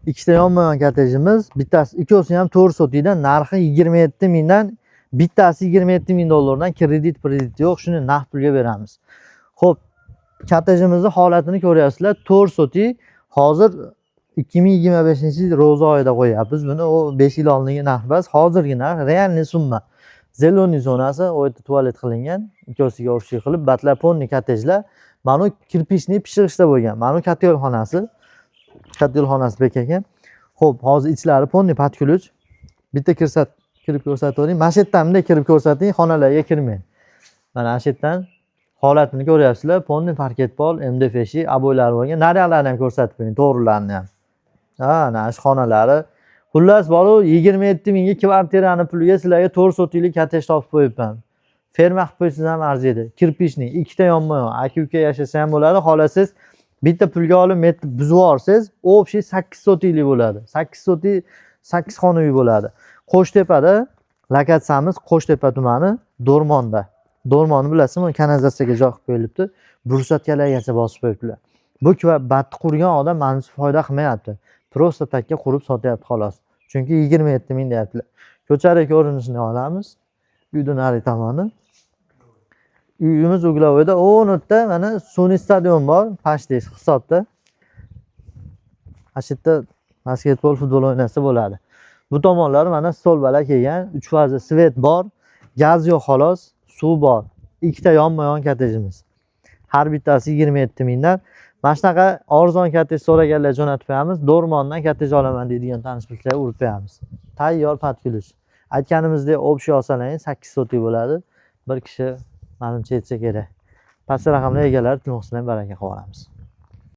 Ikkita yonma-yon kottejimiz, bittasi, ikkovsini ham 4 sotikdan, narxi 27 mingdan, bittasi 27 ming dollardan, kredit kredit yo'q, shuni naqd pulga beramiz. Xo'p, kottejimizni holatini ko'ryapsizlar, 4 sotik. Hozir 2025 yil ro'za oyida qo'yyapmiz buni, u 5 yil oldingi narx emas, hozirgi narx, реальный summa. Зелёный zonasi, u yerda tualet qilingan, ikkovsiga общий qilib, batlar полный kottejlar. Mana bu кирпичный pishig'ishda bo'lgan. Mana bu katta yo'l xonasi. Katta yo'l xonasi bek ekan. Xo'p, hozir ichlari полный под ключ. Bitta kirsat, kirib ko'rsatib yuboring. Mana shu yerdan bunday kirib ko'rsating, xonalarga kirmang. Mana shu yerdan holatini ko'ryapsizlar. Полный parket pol, MDF eshik, обой lari bo'lgan. Naryoqlarni ham ko'rsatib qo'ying, to'g'rilarini ham. Ha, ana shu xonalari. Xullas, boru 27 mingga kvartirani puliga sizlarga 4 sotiklik kottej topib qo'yibman. Ferma qilib qo'ysangiz ham arziydi. Кирпичный, ikkita yonma-yon, aka-uka yashasa ham bo'ladi. Xohlasangiz bitta pulga olib metr buzib yuborsangiz, общий 8 sotiklik bo'ladi. 8 sotik, 8 xona uy bo'ladi. Qo'shtepada lokatsiyamiz, Qo'shtepa tumani, Do'rmonda. Do'rmonni bilasizmi? Kanalizatsiyaga joy qilib qo'yilibdi. Брусчатка largacha bosib qo'yibdilar. Bu batni qurgan odam manimcha foyda qilmayapti. Просто takka qurib sotyapti xolos. Chunki 27 ming deyaptilar. Ko'chada ko'rinishini olamiz. Uyni nari tomoni. Uyimiz угловой da, o'rnida mana sun'iy stadion bor, почти hisobda. Mana shu yerda basketbol, futbol o'ynasa bo'ladi. Bu tomonlari mana stolbalar kelgan, 3 faza свет bor, gaz yo'q xolos, suv bor. Ikkita yonma-yon kottejimiz. Har bittasi 27 mingdan. Mana shunaqa arzon kottej so'raganlar jo'natib qo'yamiz. Do'rmondan kottej olaman deydigan tanish bilishlarga urib qo'yamiz. Tayyor под ключ. Aytganimizdek, общий olsalaring 8 sotik bo'ladi. Bir kishi manimcha yetsa kerak. Pastki raqamlar egalari telefon qilsalar baraka qilib yuboramiz.